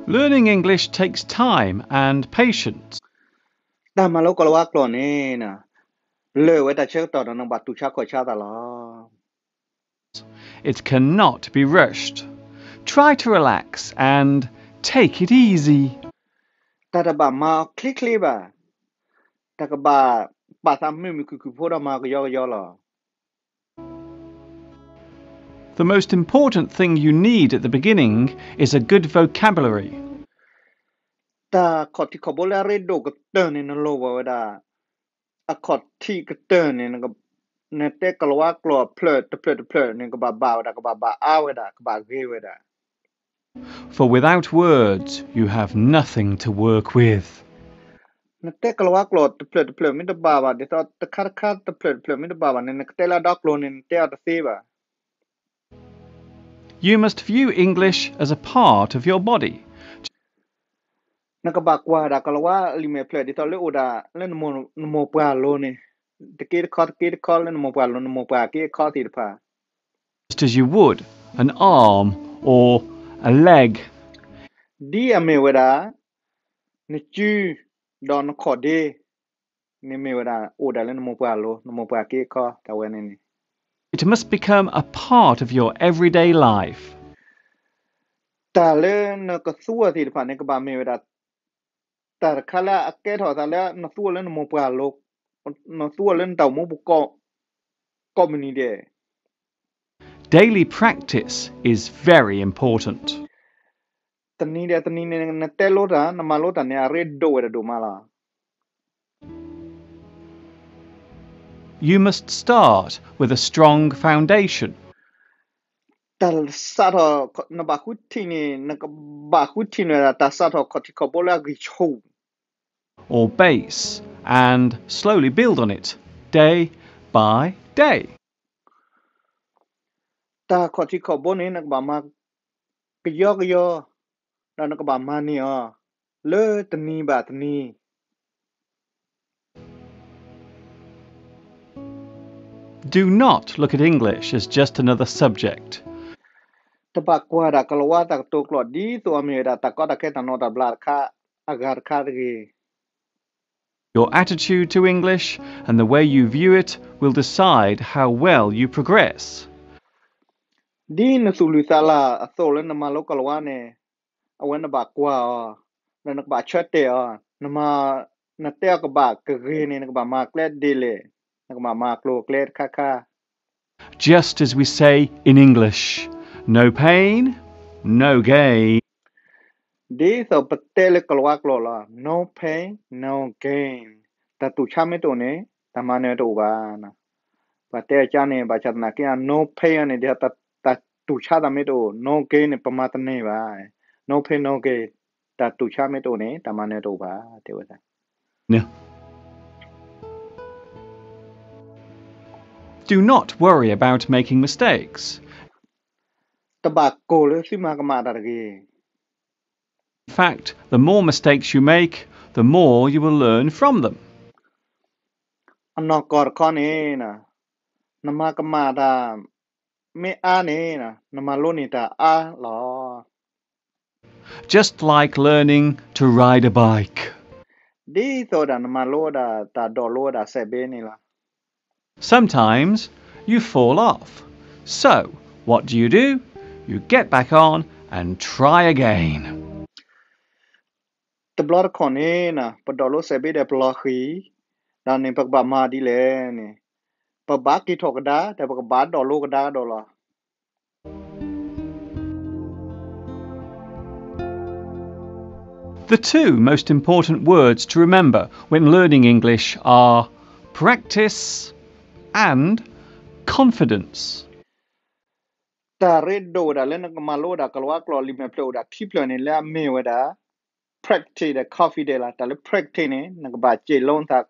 Learning English takes time and patience. တၢ်မၤလိကီၤလၤဝါကျိာ်န့ၣ် လၢာ်ဝဲတၢ်ဆၢကတီၢ်ဒီးနကဘၣ်တူၢ်ဆါခီၣ်ဆါသးလီၤ. It cannot be rushed. Try to relax and take it easy. တၢ်တဘၣ်မၤအီၤချ့ချ့ဘၣ်. တၢ်ကဘၣ်ပာ်သးမုာ်မုာ်ခုၣ်ခုၣ်ဖိဒီးမၤကယီကယီလီၤ. The most important thing you need at the beginning is a good vocabulary. တၢ်ခီၣ်ထံးခီၣ်ဘိလၢအရ့ဒိၣ်ကတၢၢ်န့ၣ် နလိၣ်ဘၣ်ဝဲဒၣ် အခီၣ်ထံးကတၢၢ်န့ၣ် နတဲကီၤလၤဝါကျိာ်တဖျၢၣ်တဖျၢၣ်တဖျၢၣ်န့ၣ် ကဘၣ်ဘၣ်ဝဲဒၣ် ကဘၣ်ဘၣ်အါဝဲဒၣ် ကဘၣ်ဂ့ၤဝဲဒၣ်. For without words, you have nothing to work with. နတဲကီၤလၤဝါကျိာ်တဖျၢၣ်တဖျၢၣ်မ့ၢ်တဘၣ်ဘၣ် ဒ်သိးတခါတခါတဖျၢၣ်တဖျၢၣ်မ့ၢ်တဘၣ်ဘၣ်န့ၣ် နကတဲလၢအဒီကျိာ်န့ၣ် နတဲအီၤတသ့ဘၣ်. You must view English as a part of your body. နကဘၣ်ကွၢ်ဒၣ်ကီၤလၤဝါအလံာ်မဲာ်ဖျၢၣ် ဒ်သိးလၢအိၣ်ဒၣ်လၢနမိၢ်ပှၢ်လိၤန့ၣ် တက့တခီတက့တခီလၢနမိၢ်ပှၢ်လိၤ နမိၢ်ပှၢ်က့အခီသ့ၣ်တဖၣ် Just as you would an arm or a leg. ဒ်အမ့ၢ်ဝဲဒၣ် နစု ဒီးနခီၣ်ဒ့ န့ၣ်မ့ၢ်ဝဲဒၣ် အိၣ်ဒၣ်လၢနမိၢ်ပှၢ်လိၤ နမိၢ်ပှၢ်က့အခီ တၢ်ဝဲန့ၣ်န့ၣ် It must become a part of your everyday life. တၢ်လၢနကသူအီၤသ့ၣ်တဖၣ်န့ၣ် ကဘၣ်မ့ၢ်ဝဲဒၣ် တၢ်တခါလၢအကဲထီၣ်အသးလၢနသူအီၤလၢနမိၢ်ပှၢ်လိၤ နသူအီၤလၢနတၢ်အိၣ်မူပူၤကိးမုၢ်နံၤဒဲး Daily practice is very important. တနံၤဒီးတနံၤန့ၣ် နတဲလိတၢ် နမၤလိတၢ်န့ၣ် အရ့ဒိၣ်ဝဲဒၣ်ဒိၣ်မးလီၤ. You must start with a strong foundation. တၢ်စးထီၣ် နဘၣ်ဃုထံၣ်န့ၣ် နကဘၣ်ဃုထံၣ်န့ၣ် တၢ်စးထီၣ်ခီၣ်ထံးခီၣ်ဘိလၢအဂံၢ်ဆူၣ် or base and slowly build on it day by day. တၢ်ခီၣ်ထံးခီၣ်ဘိန့ၣ် နကဘၣ်မၤကယီကယီ ဒီးနကဘၣ်မၤန့ၢ်အီၤ လၢတနံၤဘၣ်တနံၤ Do not look at English as just another subject. တဘၣ်ကွၢ်ဒၣ်ကီၤလၤဝါတၢ်ကတိၤကျိာ် ဒ်သိးအမ့ၢ်ဝဲဒၣ်တၢ်ကီတၢ်ခဲတၢ်နီတၢ်ဘျးတခါ အဂၤတခါတဂ့ၤ Your attitude to English and the way you view it will decide how well you progress. ဒ်နသူၣ်လုၢ်သးလၢ်အသိးလၢနမၤလိကီၤလၤဝါန့ၣ် အဝဲနဘၣ်ကွၢ်အီၤ ဒီးနကဘၣ်ဆၢတဲာ်အီၤ နမၤ နတဲအီၤကဘၣ်ကဂ့ၤန့ၣ် နကဘၣ်မၤကျဲဒ်လဲၣ် နကဘၣ်မၤကျိၤကျဲတခါခါ Just as we say in English, no pain, no gain. ဒ်သိးပတဲလၢကီၤလၤဝါကျိာ်လီၤ no pain, no gain. တၢ်တူၢ်ဆါမ့ၢ်တအိၣ်န့ၣ် တၢ်မၤနၢၤတအိၣ်ဘၣ်. ပှၤတဲအကါန့ၣ် ဘၣ်ဆၣ်သနာ်က့ no pain န့ၣ် ဒ်သိးတၢ်တူၢ်ဆါတၢ်မ့ၢ်တအိၣ် no gain န့ၣ် ပမၤတန့ၢ်ဘၣ်. No pain, no gain. တၢ်တူၢ်ဆါမ့ၢ်တအိၣ်န့ၣ် တၢ်မၤနၢၤတအိၣ်ဘၣ် တဲဝဲဒၣ် Do not worry about making mistakes. တဘၣ်ကိၢ်လၢသုမၤကမၣ်တၢ်တဂ့ၤ. In fact, the more mistakes you make, the more you will learn from them. အနီၢ်ကီၢ်တခီန့ၣ် နမၤကမၣ်တၢ်မ့ၢ်အါန့ၣ် နမၤလိန့ၢ်တၢ်အါလီၤ. Just like learning to ride a bike. ဒ်သိးဒၣ်နမၤလိဝဲဒၣ်တၢ်ဒိးလိဝဲဒၣ်စဲးဘ့န့ၣ်လီၤ. Sometimes you fall off. So, what do you do? You get back on and try again. တဘျီတခီၣ်န့ၣ် ပဒိးလိစဲးဘ့ဒီးပလီၤဃံၤ, ဒီးန့ၣ်ပကဘၣ်မၤဒ်လဲၣ်န့ၣ်, ပဘၣ်က့ၤထီၣ်ကဒါ ဒီးပကဘၣ်ဒိးလိကဒါဒီးလီၤ. The two most important words to remember when learning English are practice and confidence. တၢ်ရ့ဒိၣ်ဝဲဒၣ်လၢနကမၤလိဝဲဒၣ်ကီၤလၤဝါကျိာ်လံာ်မဲာ်ဖျၢၣ်အိၣ်ဒၣ်ခံဖျၢၣ်န့ၣ် လၢအမ့ၢ်ဝဲဒၣ် practice ဒီး confidence လီၤ. တၢ်လၢ practice န့ၣ် နကဘၣ်စ့လိနသး,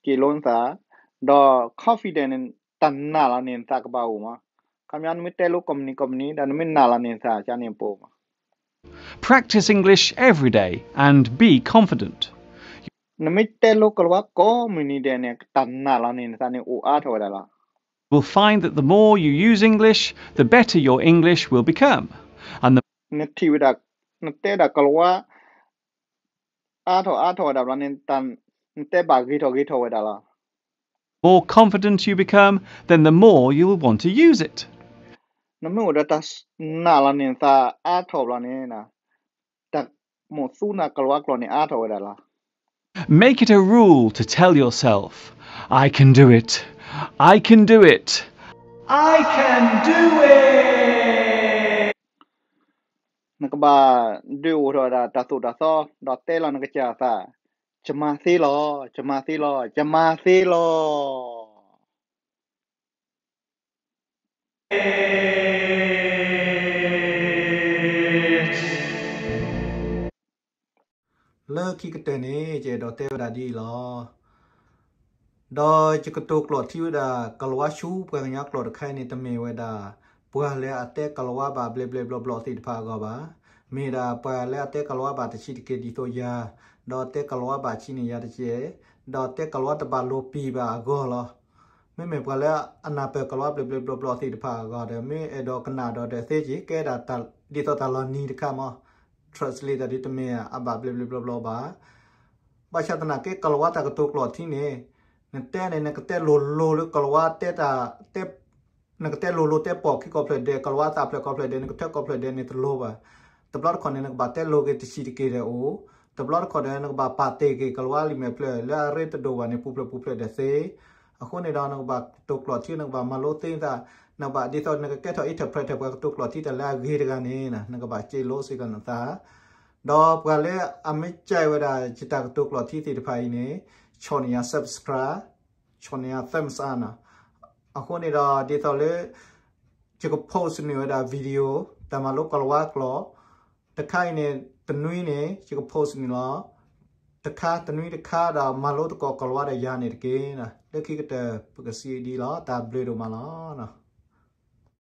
စ့လိနသး, ဒီး confidence န့ၣ် တၢ်နာ်လီၤန့ၢ်နသးကဘၣ်အိၣ်မး. ခီပညီနမ့ၢ်တဲလိကိးမုၢ်နံၤကိးမုၢ်နံၤ ဒီးနမ့ၢ်နာ်လီၤန့ၢ်နသး ကန့ၣ်အပူၤမး. Practice English every day and be confident. နမ့ၢ်တဲလိကီၤလၤဝါကိးမုၢ်နံၤဒဲးန့ၣ် တၢ်နာ်လီၤန့ၢ်နသးန့ၣ်အိၣ်အါထီၣ်ဝဲဒၣ်လီၤ. You'll find that the more you use English, the better your English will become. And the နထံၣ်ဝဲဒၣ် နတဲဒၣ်ကလၤဝါ အါထီၣ်အါထီၣ်ဝဲဒၣ်ဘျီန့ၣ် နတဲဘၣ်ဂ့ၤထီၣ်ဂ့ၤထီၣ်ဝဲဒၣ်လီၤ. More confident you become, then the more you will want to use it. နမ့ၢ်အိၣ်ဒီးတၢ်နာ်လီၤန့ၣ် နသးအါထီၣ်ဘျီန့ၣ် တၢ်မိၣ်သူနၤကလၤဝါကျိာ်န့ၣ်အါထီၣ်ဝဲဒၣ်လီၤ. Make it a rule to tell yourself, I can do it. I can do it. I can do it. နကဘၣ်ဒုးအိၣ်ထီၣ်ဝဲဒၣ်တၢ်သိၣ်တၢ်သီ ဒီးတဲလီၤနကစၢ်အသး, ယမၤသ့လီၤ, ယမၤသ့လီၤ, ယမၤသ့လီၤ. လၢခံကတၢၢ်န့ၣ် ယအဲၣ်ဒိးတဲဝဲဒၣ်ဒ်အံၤလီၤ. ဒီးယကတိၤကျိာ်ထံဝဲဒၣ် ကလၤဝါဆူပှၤကညီကျိာ်တခါအံၤန့ၣ် တမ့ၢ်ဝဲဒၣ် ပှၤလၢအတဲကလၤဝါဘၣ်ဘျဲးဘျဲးဘျီဘျီသ့ၣ်တဖၣ်အဂီၢ်ဘၣ်. မ့ၢ်ဒၣ်ပှၤလၢအတဲကလၤဝါဘၣ်တဆံးတက့ၢ်ဒ်သိးယၤ, ဒီးတဲကလၤဝါဘၣ်ဆံးန့ၢ်ယၤတက့ၢ်, ဒီးတဲကလၤဝါတဘၣ်လိၤပံာ်ဘၣ်အဂီၢ်လီၤ. မ့မ့ၢ်ပှၤလၢအနၢ်ပၢၢ်ကလၤဝါဘျဲးဘျဲးဘျီဘျီသ့ၣ်တဖၣ်အဂီၢ်ဒီး မ့ၢ်အဲၣ်ဒိးကနၣ်ဒီးဒီးသ့က့ၤ ကဲဒၣ်ဒ်သိးတၢ်လီၤနံၤတခါမး, translate တၢ်ဒ်တမ့ၢ်အဘၣ်ဘျဲးဘျဲးဘျီဘျီဘၣ်. ဘၣ်ဆၣ်သနာ်က့ကလၤဝါတၢ်ကတိၤကျိာ်ထံန့ၣ် နတဲန့ၣ် နကတဲလိၤလိၤလၢကလၤဝါတဲတၢ် နကတဲလိၤလိၤတဲပိာ်ခံကိးဖျၢၣ်ဒဲး ကလၤဝါသးဖျၢၣ်ကိးဖျၢၣ်ဒဲး နကထၢကိးဖျၢၣ်ဒဲးန့ၣ်တလိၤဘၣ်. တဘျီတခီၣ်န့ၣ် နကဘၣ်တဲလိၤက့ၤတဆံးတက့ၢ်ဒီးအိၣ်, တဘျီတခီၣ်ဒီး နကဘၣ်ပာ်တ့ၢ်က့ၤကလၤဝါလံာ်မဲာ်ဖျၢၣ် လၢအရ့တဒိၣ်ဘၣ်န့ၣ် ပူၤဖျၢၣ်ပူၤဖျၢၣ်ဒီးသ့. အဃိန့ၣ်ဒီး နကဘၣ်ကတိၤကျိာ်ထံ နကဘၣ်မၤလိသ့နသး, နကဘၣ်ဒ်သိးနကကဲထီၣ် interpreter ပှၤကတိၤကျိာ်ထံတၢ်လၢအဂ့ၤတဂၤန့ၣ် နကဘၣ်စ့လိစ့ၢ်ကီးနသး ဒီးပှၤလၢအမ့ၢ်ကဲဝဲဒၣ်ယတၢ်ကတိၤကျိာ်ထံသ့ၣ်တဖၣ်အံၤန့ၣ် ဆီၣ်န့ၢ်ယၤ subscribe, ဆီၣ်န့ၢ်ယၤ thumbs up နီၤ. အဃိန့ၣ်ဒီး ဒ်သိးလၢ ယက post န့ၢ်ဝဲဒၣ် video တၢ်မၤလိကလၤဝါကျိာ် တခါအံၤန့ၣ် တနွံန့ၣ် ယက post န့ၢ်လီၤ. တခါတနွံတခါဒီးမၤလိသကိးကလၤဝါဒီးယၤန့ၣ်တက့ၢ်. လၢခံကတၢၢ်ပကစံးဒ်အံၤလီၤ. တၢ်ဘျုးဒိၣ်မးလီၤ.